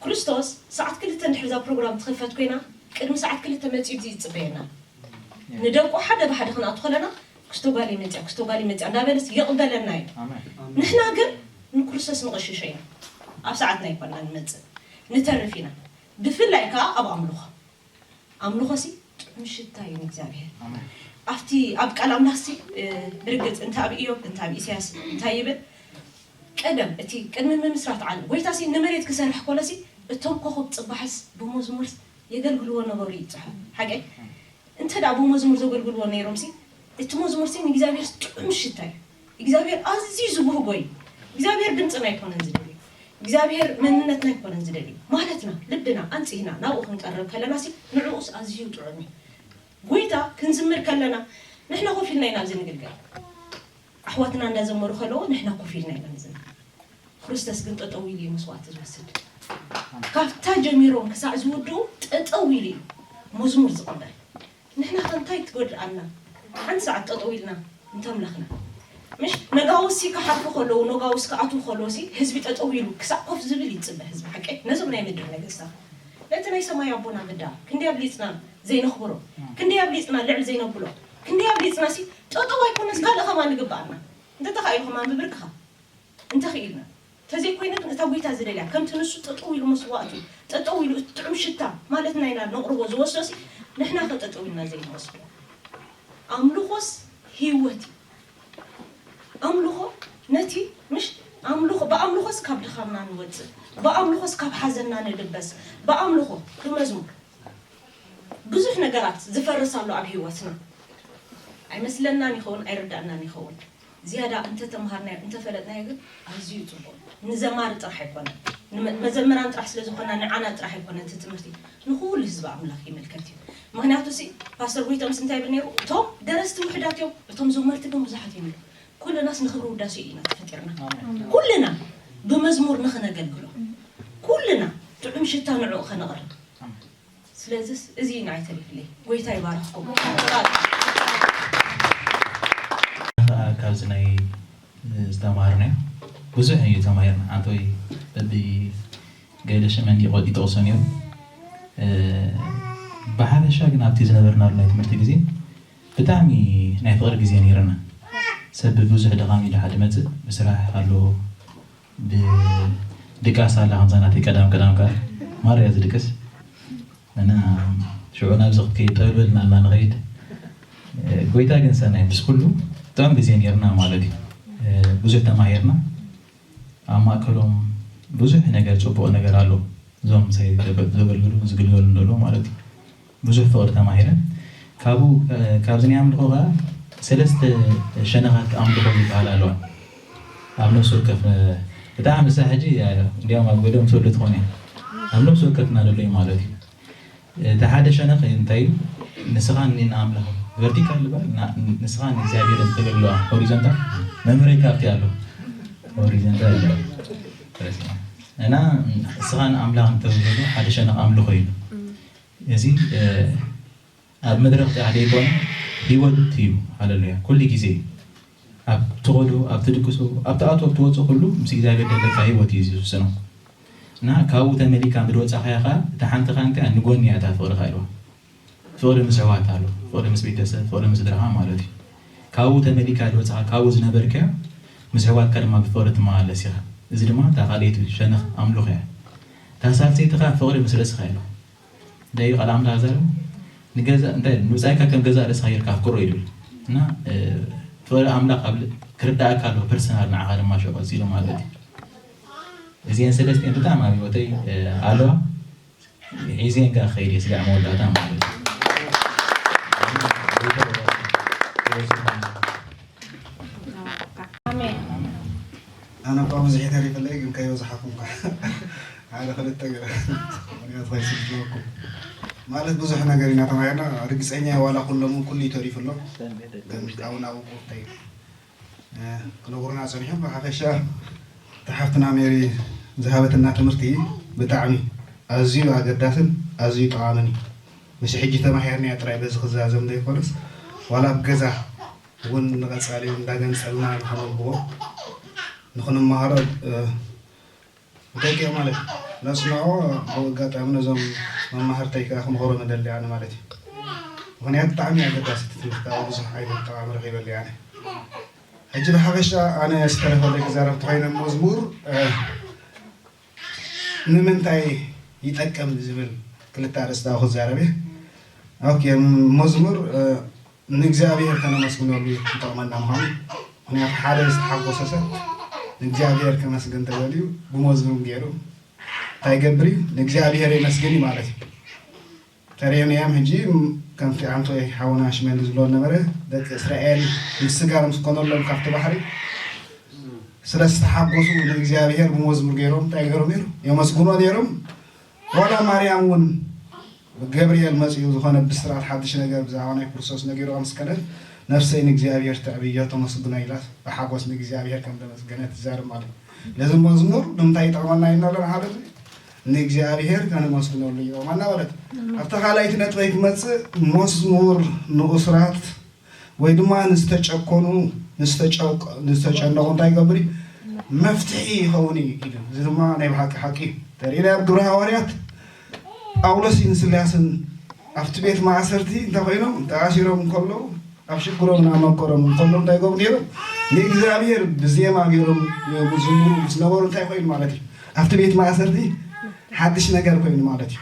ክርስቶስ ሰዓት ክልተ እንድሕር እዛ ፕሮግራም ትኽፈት ኮይና ቅድሚ ሰዓት ክልተ መጺኡ እዚ ይጽበየና። ንደቁ ሓደ ብሓደ ክንኣቱ ከለና ክስቶ ጓል ይመጽያ ክስቶ ጓል ይመጽያ እንዳበለስ ይቕበለና እዩ። ንሕና ግን ንክርስቶስ ንቐሽሾ ኢና። ኣብ ሰዓትና ኣይኮና ንመጽእ ንተርፍ ኢና። ብፍላይ ከዓ ኣብ ኣምልኾ ኣምልኾ ሲ ጥዑም ሽታ እዩ ንእግዚኣብሔር። ኣብቲ ኣብ ቃል ኣምላኽ ሲ እ፣ ብርግጽ እንተ ኣብ ኢዮብ እንተ ኣብ ኢሳያስ እንታይ ይብል? ቀደም እቲ ቅድሚ ምምስራት ዓለም ጎይታ ሲ ንመሬት ክሰርሕ ከሎ ሲ እቶም ኮኸብ ጽባሕስ ብመዝሙር የገልግልዎ ነበሩ ይጽሐፍ። ሓቀይ እንተ ደኣ ብመዝሙር ዘገልግልዎ ነይሮም ሲ እቲ መዝሙር ሲ ንእግዚኣብሔር ጥዑም ሽታ እዩ። እግዚኣብሔር ኣዝዩ ዝብህጎ እዩ። እግዚኣብሔር ድምፅና ኣይኮነን ዝደልዩ እግዚኣብሔር መንነትና ኣይኮነን ዝደልዩ ማለትና ልብና ኣንፅህና ናብኡ ክንቀርብ ከለና ሲ ንዕኡስ ኣዝዩ ጥዑም እዩ። ጎይታ ክንዝምር ከለና ንሕና ኮፍ ኢልና ኢና ኣብዚ ንግልገል ኣሕዋትና እንዳዘመሩ ከለዎ ንሕና ኮፍ ኢልና ኢና ንዝምር። ክርስቶስ ግን ጠጠው ኢሉ እዩ መስዋእቲ ዝወስድ። ካብታ ጀሚሮም ክሳዕ ዝውድኡ ጠጠው ኢሉ እዩ መዝሙር ዝቕበል። ንሕና ከ እንታይ ትጎድኣና? ሓንቲ ሰዓት ጠጠው ኢልና እንተምለኽና ምሽ ነጋውሲ ክሓልፉ ከለዉ ነጋውስ ክኣትዉ ከለዉ ሲ ህዝቢ ጠጠው ኢሉ ክሳዕ ኮፍ ዝብል ይፅበ ህዝቢ ሓቀይ ነዞም ናይ ምድር ነገስታት ነቲ ናይ ሰማይ ኣቦና ግዳ ክንደይ ኣብሊፅና ዘይነኽብሮ ክንደይ ኣብሊፅና ልዕል ዘይነብሎ ክንደይ ኣብሊፅና ሲ ጠጠው ኣይኮነስ ካልእ ከማ ንግበኣና እንተተኻኢሉ ከማ ብብርክኻ እንተኽኢልና ተዘይኮይነ ግን እታ ጎይታ ዝደልያ ከምቲ ንሱ ጠጠው ኢሉ መስዋእቱ ጠጠው ኢሉ እቲ ጥዑም ሽታ ማለትና ኢና ነቕርቦ ዝወስዶ ሲ ንሕና ከ ጠጠው ኢልና ዘይንወስዶ ኣምልኾስ ህይወት እዩ ኣምልኾ ነቲ ምሽ ኣምልኾ ብኣምልኾስ ካብ ድኻምና ንወፅእ ብኣምልኾስ ካብ ሓዘንና ንድበስ ብኣምልኾ ብመዝሙር ብዙሕ ነገራት ዝፈርስ ኣሎ ኣብ ህይወትና ኣይመስለናን ይኸውን ኣይርዳእናን ይኸውን ዝያዳ እንተተምሃርናዮ እንተፈለጥናዮ ግን ኣዝዩ ፅቡቕ ንዘማሪ ጥራሕ ኣይኮነን ንመዘምራን ጥራሕ ስለዝኾና ንዓና ጥራሕ ኣይኮነን እቲ ትምህርቲ ንኩሉ ህዝቢ ኣምላኽ ይምልከት እዩ ምክንያቱ ሲ ፓስተር ጎይቶምስ እንታይ ይብል ነይሩ እቶም ደረስቲ ውሕዳት እዮም እቶም ዘመርቲ ግን ብዙሓት እዮም ኩልናስ ንክብሪ ውዳሴ ኢና ተፈጢርና ኩልና ብመዝሙር ንክነገልግሎ ኩልና ጥዑም ሽታ ንዕኡ ከነቕርብ ስለዚስ እዚ እዩ ንዓይ ተሪፍለይ ጎይታ ይባርኽኩም ካብዚ ናይ ዝተማሃርናዮ ብዙሕ እዩ ተማሂርና ሓንቲ ወይ በቢ ገለ ሽመን ይጠቕሶ ነይሩ ብሓፈሻ ግን ኣብቲ ዝነበርናሉ ናይ ትምህርቲ ግዜ ብጣዕሚ ናይ ፍቕሪ ግዜ ነይርና ሰብ ብዙሕ ድኻም ኢሉ ሓደ መፅእ ብስራሕ ኣለዎ ድቃስ ኣላ ከምዛ ናተይ ቀዳም ቀዳም ከኣ ማርያ ዝድቅስ እና ሽዑ ናብዚ ክትከይድ ጠብል በልና እና ንኸይድ ጎይታ ግን ሰናይ ምስ ኩሉ ጥዑም ግዜ ነርና ማለት እዩ ብዙሕ ተማሂርና ኣብ ማእከሎም ብዙሕ ነገር ፅቡቕ ነገር ኣሎ እዞም ምሳይ ዘገልግሉ ዝግልገሉ እንደሎ ማለት እዩ ብዙሕ ፍቕሪ ተማሂረ ካብኡ ካብዚ ናይ ኣምልኾ ከዓ ሰለስተ ሸነኻት ኣምልኾ ዝበሃል ኣለዋ ኣብ ነፍሲ ወከፍ ብጣዕሚ እሳ ሕጂ እንዲያውም ኣብ ገሊኦም ትወዱ ትኾኑ ኣብ ነፍሲ ወከፍና ዘሎ እዩ ማለት እዩ እቲ ሓደ ሸነኽ እንታይ እዩ ንስኻ ንኣምላኽ ቨርቲካል ልበል ንስኻ ንእግዚኣብሔር ተገልግሎ ሆሪዞንታል መምህረይ ካብቲ ኣሎ ሆሪዞንታል እና ንስኻ ንኣምላኽ እንተብሎ ሓደ ሸነኽ ኣምልኾ እዩ እዚ ኣብ መድረኽ ጥራሕ ዘይኮነ ህይወት እዩ ሃለሉያ ኩሉ ግዜ ኣብ ትኸዱ ኣብ ትድቅሱ ኣብ ትኣትዎ ኣብ ትወፁ ኩሉ ምስ እግዚኣብሔር ዘለካ ህይወት እዩ ዝውስኖ እና ካብኡ ተመሊካ ምድ ወፃኻያ ከዓ እታ ሓንቲ ከዓ እንታይ ንጎኒ እያ እታ ፍቅሪ ካልዋ ፍቅሪ ምስ ኣሕዋት ኣሎ ፍቅሪ ምስ ቤተሰብ ፍቅሪ ምስ ስድራኻ ማለት እዩ ካብኡ ተመሊካ ዝወፃኻ ካብኡ ዝነበርካዮ ምስ ኣሕዋትካ ድማ ብፍቅሪ ትመላለስ ኢኻ እዚ ድማ እታ ካልኣይቲ ሸነኽ ኣምልኾ እያ እታ ሳልሰይቲ ከዓ ፍቅሪ ምስ ርእስኻ ኣሎ እንታይ እዩ ቃል ኣምላኽ ዘረብ ንገዛ እንታይ ንውፃኢካ ከም ገዛ ርእስኻ ጌርካ ኣፍቅሮ ይብል እና ፍቅሪ ኣምላኽ ኣብ ክርዳእካ ኣለዎ ፐርሰናል ንዓኻ ድማ ሽዑ ቀፂሉ ማለት እዩ እዚአን ሰለስቲአን ብጣዕሚ ኣብ ህይወተይ ኣለዋ ሒዜን ጋር ከይድ የስጋዕ መወዳእታ ማለት እዩ ኣነ እኳ ብዙሕ ተሪፈለይ ግን ከይበዝሓኩም እኳ ሓደ ክልተ ገለ ምክንያት ከይስልችወኩም ማለት ብዙሕ ነገር ኢና ተማሂርና ርግፀኛ ዋላ ኩሎም ኩሉ ተሪፉ ኣሎ ግን ካብኡ ናብኡ እንታይ ክነግሩና ፀኒሖም ብሓፈሻ ተሓፍትና ሜሪ ዝሃበትና ትምህርቲ ብጣዕሚ ኣዝዩ ኣገዳስን ኣዝዩ ጠቓምን እዩ። ምስ ሕጂ ተማሂርናዮ ጥራይ በዚ ክዛዘም ዘይኮነስ፣ ዋላ ኣብ ገዛ እውን ንቐጻሊ እንዳገንጸልና ንኸነንብቦ ንኽንመሃሮ፣ እ፣ ደቂቕ ማለት እዩ። ነጽንዖ። ብኣጋጣሚ ነዞም መማህርተይ ከኣ ክምኽሮም እደሊ ኣነ ማለት እዩ። ምኽንያቱ ብጣዕሚ ኣገዳሲ እቲ ትምህርቲ፣ ኣብኡ ብዙሕ ዓይነት ጠቓሚ ረኺበሉ እየ ኣነ። ሕጂ ብሓፈሻ ኣነ ዝተረፈለይ ክዛረብ እንተኾይነ መዝሙር፣ እ፣ ንምንታይ ይጠቅም ዝብል ክልተ ኣርእስቲ ክዛረብ እየ። ኦኬ፣ መዝሙር፣ እ፣ ንእግዚኣብሔር ከነመስግነሉ ይጠቕመና ምዃኑ። ምኽንያቱ ሓደ ዝተሓጎሰ ሰብ ንእግዚኣብሔር ከመስግን ተደልዩ ብመዝሙር ገይሩ እንታይ ይገብር እዩ? ንእግዚኣብሔር የመስግን እዩ ማለት እዩ። ተርእዮም እዮም። ሕጂ ከምቲ ዓንቶይ ሓውና ሽመልስ ዝብሎ ነበረ፣ ደቂ እስራኤል ምስጋር ምስ ኮነሎም ካብቲ ባሕሪ ስለ ዝተሓጎሱ ንእግዚኣብሔር ብመዝሙር ገይሮም እንታይ ገይሮም ነይሩ? የመስግኖ ነይሮም። ዋላ ማርያም እውን ገብርኤል መጺኡ ዝኾነ ብስራት ሓድሽ ነገር ብዛዕባ ናይ ክርስቶስ ነጊሩ ምስ ከደ፣ ነፍሰይ ንእግዚኣብሔር ተዕብዮ ተመስግኖ ኢላ ብሓጎስ ንእግዚኣብሔር ከም ዘመስገነ ትዛረብ ማለት እዩ። ነዚ መዝሙር ንምንታይ ይጠቕመና ኢልና ኣለና? ሓደ ንእግዚኣብሔር ከነመስግነሉ ይጠቕመና ማለት እዩ። ኣብታ ካልኣይቲ ነጥበይ ክመጽእ፣ መዝሙር ንእሱራት ወይ ድማ ንዝተጨኮኑ፣ ንዝተጨቆ-፣ ንዝተጨነቑ እንታይ ይገብር እዩ? መፍትሒ ይኸውን እዩ ኢሉ። እዚ ድማ ናይ ብሓቂ ሓቂ እዩ። ተርእይና ኣብ ግብረ ሃዋርያት ጳውሎስ ንስላስን ኣብቲ ቤት ማእሰርቲ እንታይ ኮይኖም ተኣሲሮም እንከለዉ፣ ኣብ ሽግሮም እናመከሮም እንከለዉ እንታይ ይገብሩ ነይሮም? ንእግዚኣብሔር ብዜማ ገይሮም ዝዝምሩ ምስ ነበሩ እንታይ ኮይኑ ማለት እዩ? ኣብቲ ቤት ማእሰርቲ ሓድሽ ነገር ኮይኑ ማለት እዩ።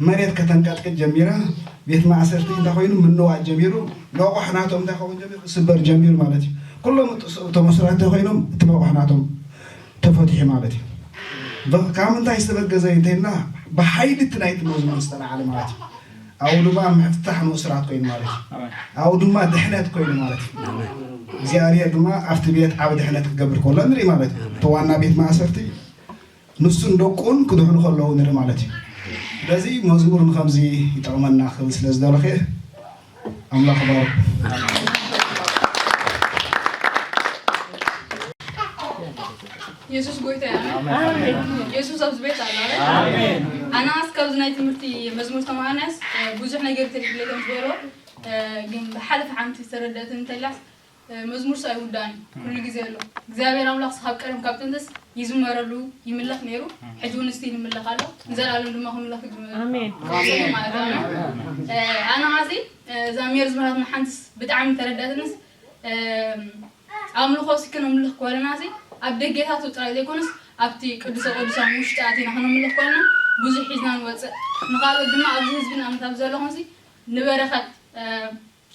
መሬት ከተንቀጥቅጥ ጀሚራ፣ ቤት ማእሰርቲ እንታይ ኮይኑ ምንዋድ ጀሚሩ፣ ለቑሕ ናቶም እንታይ ከውን ጀሚሩ? ክስበር ጀሚሩ ማለት እዩ። ኩሎም እቶም እሱራት እንታይ ኮይኖም? እቲ ለቑሕ ናቶም ተፈቲሑ ማለት እዩ። ብ-፣ ካብ ምንታይ ዝተበገዘ እንተይልና፣ ብሓይሊ እቲ ናይቲ መዝሙር ዝተላዓለ ማለት እዩ። ኣብኡ ድማ ምፍታሕ ንእሱራት ኮይኑ ማለት እዩ። ኣብኡ ድማ ድሕነት ኮይኑ ማለት እዩ። እግዚኣብሔር ድማ ኣብቲ ቤት ዓቢ ድሕነት ክገብር ከሎ ንርኢ ማለት እዩ። እቲ ዋና ቤት ማእሰርቲ ንሱን ደቁን ክድሕኑ ከለዉ ንርኢ ማለት እዩ። ስለዚ መዝሙር ንኸምዚ ይጠቕመና ክብል ስለ ዝደለኹ እየ። ኣምላኽ ይባርኩም። የሱስ ጎይታ እዩ። ኣሜን። የሱስ ኣብዚ ቤት ኣሎ። ኣሜን። ኣሜን። ኣናስ ካብዚ ናይ ትምህርቲ መዝሙር ተማሃርናስ፣ እ፣ ብዙሕ ነገር ተሪፍለይ ከም ዝበሎ፣ እ፣ ግን ብሓለፈ ሓንቲ ዝተረደእትን እንተላስ፣ እ፣ መዝሙርስ ኣይውዳእን እዩ። ኩሉ ግዜ ኣሎ። እግዚኣብሔር ኣምላኽስ ካብ ቀደም ካብ ጥንትስ ይዝመረሉ፣ ይምለኽ ነይሩ። ሕጂ እውን እስቲ ይምለኽ ኣሎ። ንዘለኣለም ድማ ክምለኽ እዩ። ኣሜን። ማለት እዩ። እ፣ ኣነ ኻሲ፣ እ፣ እዛ ሜር ዝምህራትና ሓንትስ ብጣዕሚ ተረዳእትንስ፣ እ፣ ኣምልኾ ሲ ክነምልኽ ከለና ሲ ኣብ ደጌታቱ ጥራይ ዘይኮነስ ኣብቲ ቅዱሰ ቅዱሳን ውሽጢ ኣቲና ክነምልኽ ከለና ብዙሕ ሒዝና ንወፅእ። ንኻልኦት ድማ ኣብዚ ህዝብና ምሳብ ዘለኹም ሲ ንበረኸት፣ እ፣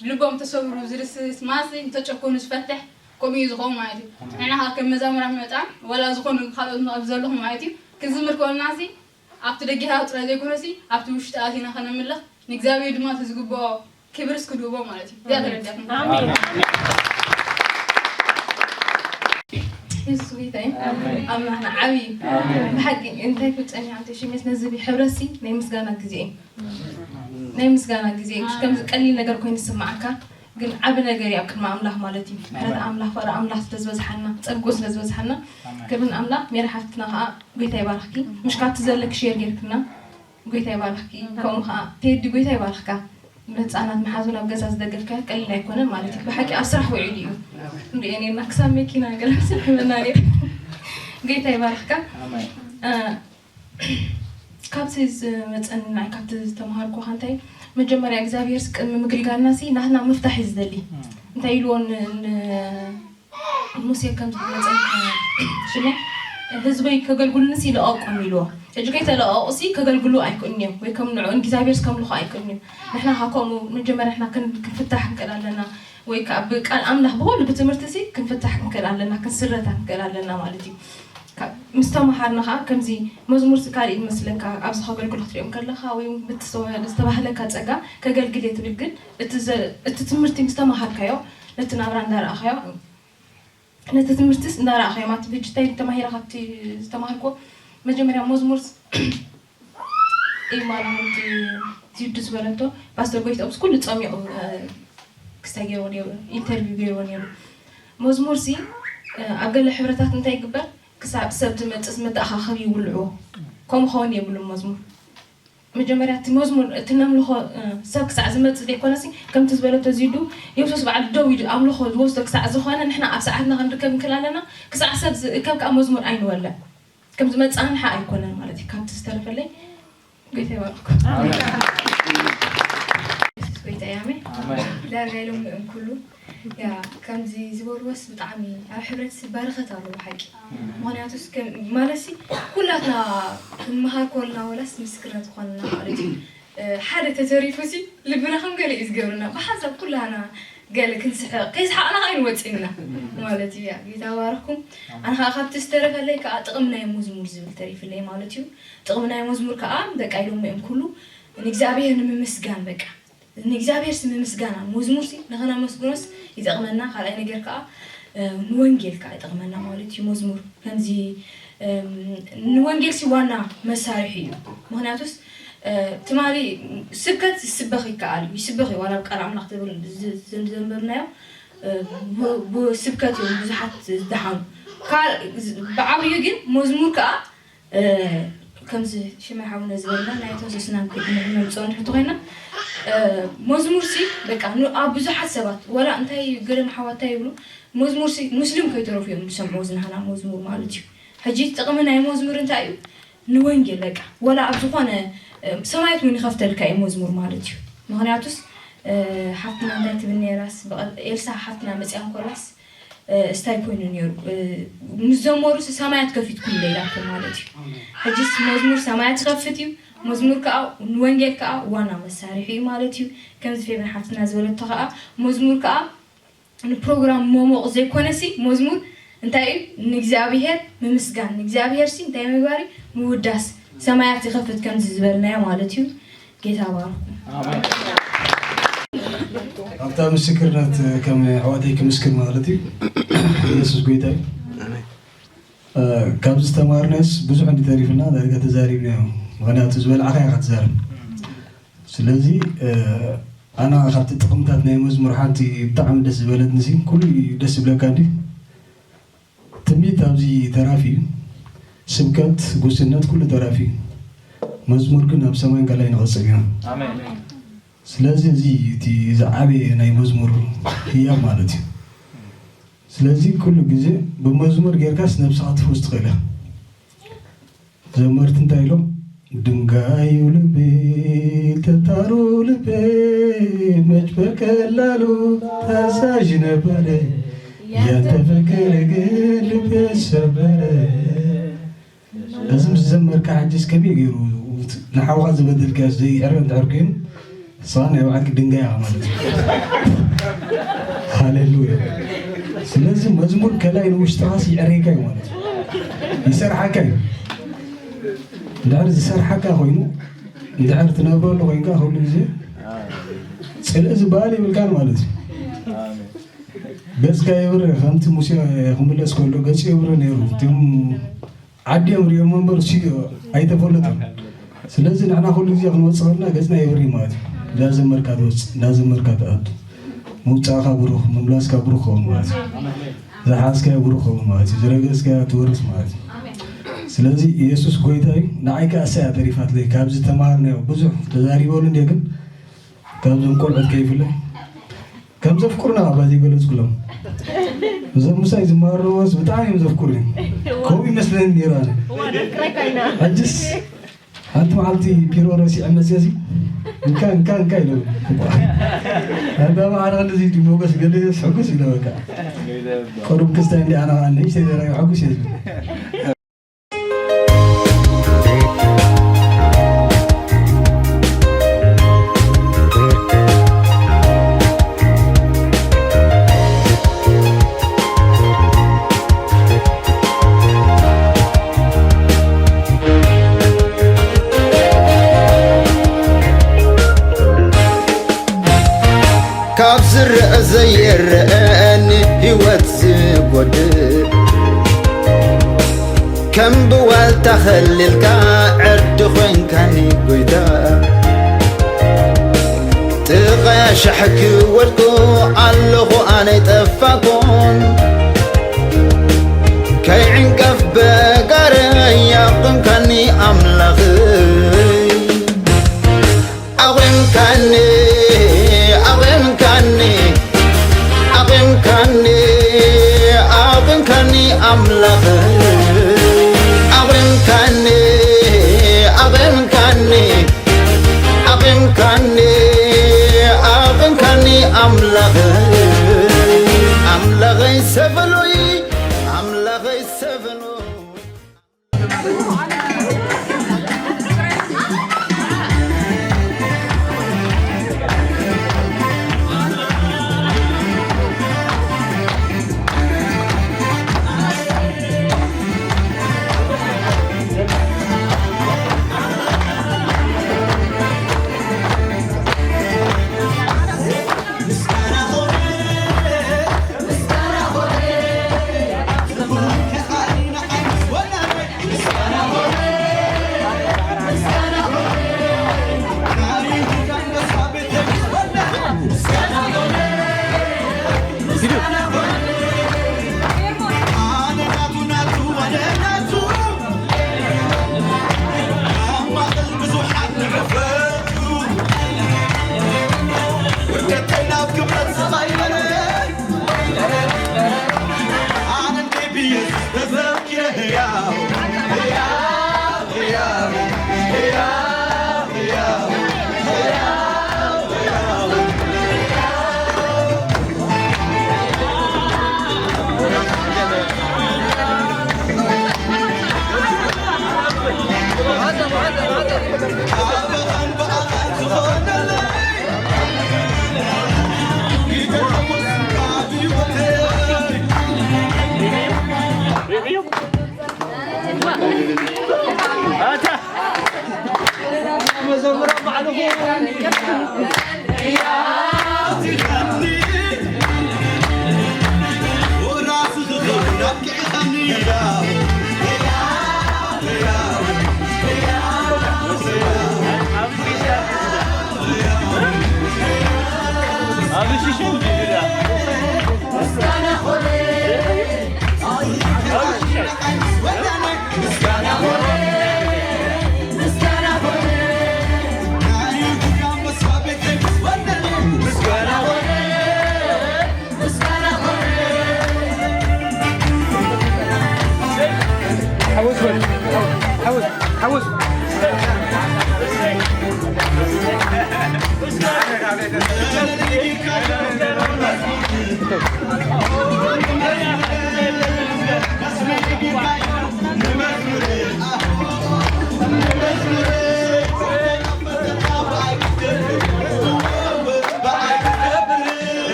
ልቦም ተሰብሩ ዝርስስ ማሲ ንተጨኮኑ ዝፈትሕ ከምኡ እዩ ዝኸውን ማለት እዩ። ንሕና ኸዓ ከም መዛሙራን መጣን ዋላ ዝኾኑ ካልኦት ኣብ ዘለኹም ማለት እዩ ክዝምር ከለና ሲ ኣብቲ ደጌታት ጥራይ ዘይኮነ ሲ ኣብቲ ውሽጢ ኣቲና ከነምልኽ ንእግዚኣብሔር ድማ እቲ ዝግብኦ ክብርስ ክድህቦ ማለት እዩ። እዚኣ ተረዲኣትና። ኣሜን። የሱስ ጎይታ እዩ። ኣሜን። ኣምላኽና ዓብዪ እዩ። ኣሜን። ብሓቂ እንታይ ክብል ጸኒሐ ኣንተ ሽሜስ ነዚ ሕብረሲ ናይ ምስጋና ግዜ እዩ። ናይ ምስጋና ግዜ እዩ። ከምዚ ቀሊል ነገር ኮይኑ ዝስምዓካ ግን ዓቢ ነገር እዩ ኣብ ቅድሚ ኣምላኽ ማለት እዩ። ምሕረት ኣምላኽ፣ ፍቕሪ ኣምላኽ ስለ ዝበዝሓና፣ ጸግኡ ስለ ዝበዝሓና ኣሜን። ክብሪ ንኣምላኽ። ሜሪ ሓፍትና ከኣ ጎይታ ይባርኽኪ። ምሽ ካብቲ ዘለኪ ሼር ጌርክና ጎይታ ይባርኽኪ። ከምኡ ከኣ ቴዲ ጎይታ ይባርኽካ። ንህፃናት መሓዙ ናብ ገዛ ዝደገፍካዮ ቀሊል ኣይኮነን ማለት እዩ። ብሓቂ ኣብ ስራሕ ውዒሉ እዩ። ንሪኦ ነርና ክሳብ መኪና ገለ ስልሕመና ነይሩ። ጎይታ ይባርኽካ። ኣሜን። እ፣ ካብቲ ዝመፀኒ ንዓይ ካብቲ ዝተምሃርኩ እንታይ መጀመርያ እግዚኣብሔር ቅድሚ ምግልጋልና ሲ ናትና ምፍታሕ እዩ ዝደሊ። እም። እንታይ ኢልዎ ን-፣ ን-፣ ሙሴ ከም ዝመፀ ሽሙ ህዝበይ ከገልግሉንስ ይለቐቁም ኢልዎ። ሕጂ ከይተለቐቑ ሲ ከገልግሉ ኣይክእሉን እዮም ወይ ከም ንዕኡ ንእግዚኣብሔር ከምልኹ ኣይክእሉን እዮም። ንሕና ኸዓ ከምኡ መጀመርያ ንሕና ክን-፣ ክንፍታሕ ክንክእል ኣለና። ወይ ከዓ ብቃል ኣምላኽ ብኹሉ ብትምህርቲ ሲ ክንፍታሕ ክንክእል ኣለና፣ ክንስረታ ክንክእል ኣለና ማለት እዩ። ካብ-፣ ምስ ተምሃርና ኸዓ ከምዚ መዝሙር ሲ ካልእ ይመስለካ ኣብዚ ከገልግሎ ክትሪኦም ከለኻ ወይ እውን ብቲ ዝተባህለካ ጸጋ ከገልግል እየ ትብል ግን እቲ ዘ-፣ እቲ ትምህርቲ ምስ ተምሃርካዮ ነቲ ናብራ እንዳረኣኻዮ ነቲ ትምህርትስ እንዳረኣኻዮ ማለት ብጅታይ ተማሂረ ካብቲ ዝተማሃርኮ መጀመርያ መዝሙር ኢማን ከምቲ ዚዱ ዝበለቶ ፓስተር ጎይትኦምስ ኩሉ ጸሚቑ ክስታይ ገይርዎ ነይሩ ኢንተርቪው ገይርዎ ነይሩ። መዝሙር ሲ ኣብ ገለ ሕብረታት እንታይ ይግበር ክሳብ ሰብ ዝመፅእ መተኣኻኸቢ ይውልዕዎ። ከምኡ ክኸውን የብሉን መዝሙር። መጀመርያ እቲ መዝሙር፣ እቲ ነምልኾ፣ እ፣ ሰብ ክሳዕ ዝመጽእ ዘይኮነሲ፣ ከምቲ ዝበለቶ ዚዱ፣ የሱስ በዓሉ ደው ኢሉ ኣምልኾ ዝወስዶ ክሳዕ ዝኾነ፣ ንሕና ኣብ ሰዓትና ክንርከብ እንክእል ኣለና። ክሳዕ ሰብ ዝእከብ ከኣ መዝሙር ኣይንወልዕ። ከም ዝመጽእ ንሓ ኣይኮነን ማለት እዩ። ካብቲ ዝተረፈለይ፣ ጎይታ ይባርኽኩም። ኣሜን። የሱስ ጎይታ እዩ። ኣሜን። ኣሜን። ዳርጋ ኢሎም ንእም ኩሉ ያ፣ ከምዚ ዝበልዎስ ብጣዕሚ ኣብ ሕብረተሰብ በረኸት ኣለዎ ብሓቂ። ምኽንያቱስ ከም፣ ማለትሲ ኩላትና ክንመሃር ከለና ወላስ ምስክርነት ክኾንና ማለት እዩ። እ፣ ሓደ ተተሪፉሲ ልብና ከም ገለ እዩ ዝገብርና። ብሓንሳብ ኩላና ገለ ክንስሕቕ፣ ከይስሓቕና ከዓ ኣይንወፅእና ማለት እዩ። ያ፣ ጌታ ባርኽኩም። ኣነ ከዓ ካብቲ ዝተረፈለይ ከዓ ጥቕሚ ናይ መዝሙር ዝብል ተሪፍለይ ማለት እዩ። ጥቕሚ ናይ መዝሙር ከዓ በቃ ኢሎም እዮም ኩሉ ንእግዚኣብሔር ንምምስጋን በቃ ንእግዚኣብሔር ስም ምስጋና፣ መዝሙር ሲ ንኸነመስግኖስ ይጠቕመና። ካልኣይ ነገር ከዓ፣ እ፣ ንወንጌል ከዓ ይጠቕመና ማለት እዩ። መዝሙር ከምዚ፣ እም፣ ንወንጌል ሲ ዋና መሳርሒ እዩ። ምኽንያቱስ፣ እ፣ ትማሊ ስብከት ይስበኽ ይከኣል እዩ። ይስበኽ እዩ፣ ዋላ ኣብ ቃል ኣምላኽ ተብል ዝ-፣ ዝ-፣ ዘንበብናዮ፣ እ፣ ብ-፣ ብስብከት እዮም ብዙሓት ዝደሓኑ። ካል-፣ ዝ-፣ ብዓብዩ ግን መዝሙር ከዓ እ፣ ከምዚ ሽማይ ሓውና ዝበልና ናይ ተወሰስና ክነምፅኦ ንሕቶ ኮይና፣ እ፣ መዝሙር ሲ በቃ ኑ-፣ ኣብ ብዙሓት ሰባት ወላ እንታይ ገለ ሓዋት እንታይ ይብሉ፣ መዝሙር ሲ ሙስሊም ከይተረፉ እዮም ዝሰምዑ ዝናህና መዝሙር ማለት እዩ። ሕጂ ጥቕሚ ናይ መዝሙር እንታይ እዩ? ንወንጌል በቃ ወላ ኣብ ዝኾነ፣ እ፣ ሰማያት እውን ይኸፍተልካ እዩ መዝሙር ማለት እዩ። ምኽንያቱስ፣ እ፣ ሓፍትና እንታይ ትብል ነይራስ፣ ብቐ-፣ ኤልሳ ሓፍትና መፅያ እንኮላስ፣ እ፣ እስታይ ኮይኑ ነይሩ። እ፣ ምስ ዘመሩ ሲ ሰማያት ከፊትኩም ኢላቶ ማለት እዩ። ሕጂስ መዝሙር ሰማያት ይኸፍት እዩ። መዝሙር ከዓ ንወንጌል ከዓ ዋና መሳርሒ እዩ ማለት እዩ። ከምዚ ፌብን ሓፍትና ዝበለቶ ከዓ መዝሙር ከዓ ንፕሮግራም መሞቕ ዘይኮነሲ መዝሙር እንታይ እዩ? ንእግዚኣብሔር ምምስጋን። ንእግዚኣብሔር ሲ እንታይ ምግባር እዩ? ምውዳስ። ሰማያት ይኸፍት ከምዚ ዝበልናዮ ማለት እዩ። ጌታ ባርኩም። ኣብታ ምስክርነት ከም ኣሕዋተይ ክምስክር ማለት እዩ። ኢየሱስ ጎይታ እዩ። እ፣ ካብ ዝተማርናዮስ ብዙሕ እንዲ ተሪፍና ዳርጋ ተዛሪብናዮ። ምኽንያቱ ዝበልዓኻ ኢኻ ትዛረብ። ስለዚ፣ እ፣ ኣና ካብቲ ጥቕምታት ናይ መዝሙር ሓንቲ ብጣዕሚ ደስ ዝበለትኒ ሲ፣ ኩሉ እዩ ደስ ዝብለካ እንዲ። ትንቢት ኣብዚ ተራፊ እዩ። ስብከት፣ ጉስነት ኩሉ ተራፊ እዩ። መዝሙር ግን ኣብ ሰማይን ካልኣይን ንቐጽል ኢና። ኣሜን። ስለዚ እዚ እቲ ዝዓበየ ናይ መዝሙር ህያብ ማለት እዩ። ስለዚ ኩሉ ግዜ ብመዝሙር ጌርካስ ነብስኻ ትፍውስ ትኽእል ኢኻ። ዘመርቲ እንታይ ኢሎም? ድንጋዩ ልቤ፣ ተታሩ ልቤ፣ መች በቀላሉ ታዛዥ ነበረ፣ ያንተ ፍቅር ግን ልቤ ሰበረ። እዚ ምስ ዘመርካ ሕጂስ ከመይ ገይሩ ንሓውኻ ዝበደልካዮ ዘይዕረ እንድሕር ኮይኑ፣ ንስኻ ናይ ባዕልኪ ድንጋይ ኢኻ ማለት እዩ። ሃሌሉያ። ስለዚ መዝሙር ከላይ ንውሽጥኻስ ይዕረየካ እዩ ማለት እዩ። ይሰርሓካ እዩ። እንድሕር ዝሰርሓካ ኮይኑ፣ እንድሕር ትነብረሉ ኮይንካ ኩሉ ግዜ ጽልኢ ዝበሃል የብልካን ማለት እዩ። ገጽካ የብርህ፣ ከምቲ ሙሴ ክምለስ ከሎ ገጹ የብርህ ነይሩ። እቲኦም ዓዲ እዮም ሪኦም እምበር እሱ ኣይተፈለጦም። ስለዚ ንሕና ኩሉ ግዜ ክንወጽእ ከለና ገጽና የብርህ ማለት እዩ። እንዳዘመርካ ትወጽእ፣ እንዳዘመርካ ትኣቱ። ምውጻእካ ብሩኽ፣ ምምላስካ ብሩኽ ክኸውን ማለት እዩ። ዝሓዝካዮ ብሩኽ ክኸውን ማለት እዩ። ዝረገጽካዮ ትወርስ ማለት እዩ። ስለዚ ኢየሱስ ጎይታ እዩ። ንዓይ ከኣ እሳ እያ ተሪፋትለይ። ካብዚ ተማሃርናዮ ብዙሕ ተዛሪበሉ እንድየ፣ ግን ካብዞም ቆልዑት ከይፍለ ከም ዘፍቅሩና እባ ዘይገለጽኩሎም። እዞም ምሳይ ዝመሃሩ ዘለዉስ ብጣዕሚ እዮም ዘፍቅሩኒ። ከምኡ ይመስለኒ ነይሩ ኣነ። ሕጅስ ሓንቲ መዓልቲ ቢሮ ረሲዐ መፅየሲ እንካ እንካ እንካ ኢሎም። ኣንታ ማዕረ ክንድዚ ድዩ ሞገስ ገለ ሕጉስ ኢለ በቃ። ቅሩብ ክስታይ እንዲ ኣነ ከዓ ንእሽተይ ዘረጋ ሕጉስ እየ ዝብል። ካብ ዝረአ ዘይረአ ንህይወት ዝጎድእ ከም ብዋልታ ኸሊልካ ዕርዲ ኾይንካኒ ጎይታ ጥቓ ሻሕ ክወድቁ ኣለኹ ኣነ ኣይጠፋኩን ከይዕንቀፍ በ ኣምላኽ ኣቑምካኒ ኣቑምካኒ ኣቑምካኒ ኣቑምካኒ ኣምላኽ ኣቑምካኒ ኣቑምካኒ ኣቑምካኒ ኣቑምካኒ ኣምላኽ ኣምላኸይ ሰብሉይ ኣምላኸይ ሰብሉይ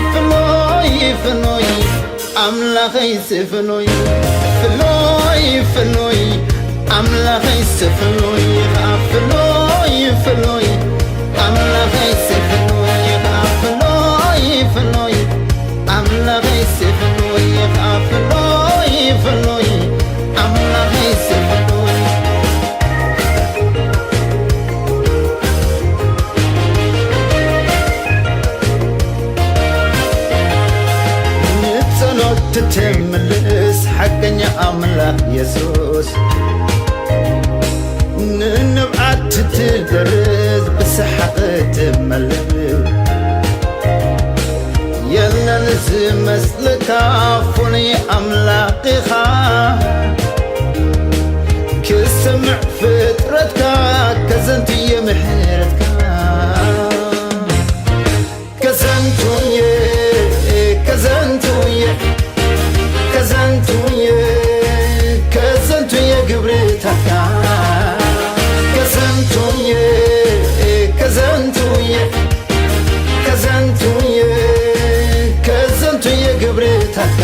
ፍኖይ ፍኖይ ኣምላኸይ ስፍኖይ ፍኖይ ፍኖይ ኣምላኸይ ስፍኖይ ፍኖይ ፍኖይ ኣምላኸይ ስፍኖይ ፍኖይ ፍኖይ ኣምላኸይ ስፍኖይ ፍኖይ ፍኖይ ኣምላኸይ ስፍኖይ ንጸሎት ትምልስ ሓቀኛ ኣምላኽ የሱስ ንንብዓት ትደርዝ ብሰሓቕ ትመልእ የለን ዝመስለካ ፍሉይ ኣምላኽ ኢኻ ክሰምዕ ፍጥረትካ ከዘንቱ የምሕረትካ። ከዘንቱየ ከዘንቱየ ከዘንቱየ ከዘንቱየ ግብርታትካ። ከዘንቱየ ከዘንቱየ ከዘንቱየ ከዘንቱየ ግብርታትካ።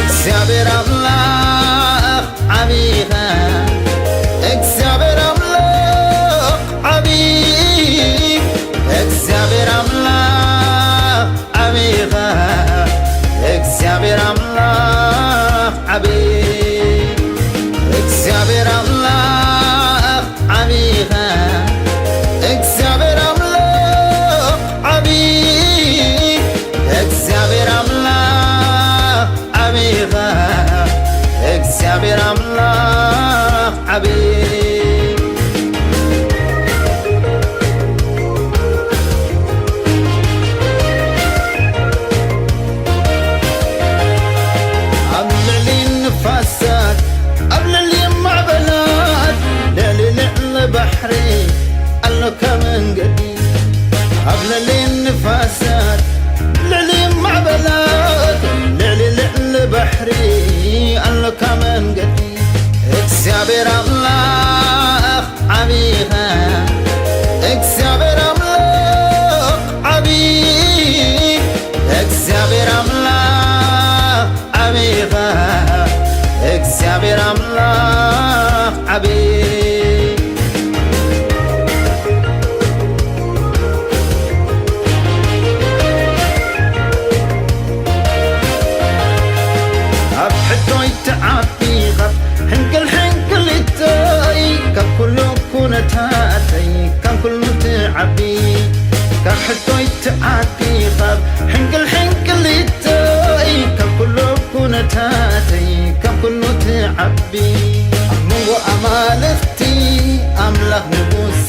እግዚኣብሔር ኣምላኽ ዓቢኻ። እግዚኣብሔር ኣምላኽ ዓቢ። እግዚኣብሔር ኣምላኽ ዓቢኻ። እግዚኣብሔር ኣምላኽ ዓቢ። እግዚኣብሔር ኣምላኽ ዓቢኻ። እግዚኣብሔር ኣምላኽ ዓቢ። እግዚኣብሔር ኣምላኽ ዓቢኻ። እግዚኣብሔር ኣምላኽ ዓቢ። ኣብ ልዕሊ ንፋሳት፣ ኣብ ልዕሊ ማዕበላት፣ ልዕሊ ልዕሊ ባሕሪ ኣሎካ መንገዲ። ኣብ ልዕሊ ንፋሳት፣ ልዕሊ ማዕበላት፣ ልዕሊ ልዕሊ ባሕሪ ኣሎካ መንገዲ። እግዚኣብሔር ኣምላኽ ዓቢኻ። እግዚኣብሔር ኣምላኽ ዓቢ። እግዚኣብሔር ኣምላኽ ዓቢኻ። እግዚኣብሔር ኣምላኽ ዓቢ። ኣብ ሕቶይ ትዓቢ ካብ ሕንቅል ሕንቅሊተይ፣ ካብ ኩሉ ኩነታተይ ካብ ኩሉ ትዓቢ። ካብ ሕቶይ ትዓቢ ካብ ሕንቅል ሕንቅሊተይ፣ ካብ ኩሉ ኩነታተይ ካብ ኩሉ ትዓቢ። ኣብ መንጎ ኣማልኽቲ ኣምላኽ ንጉስ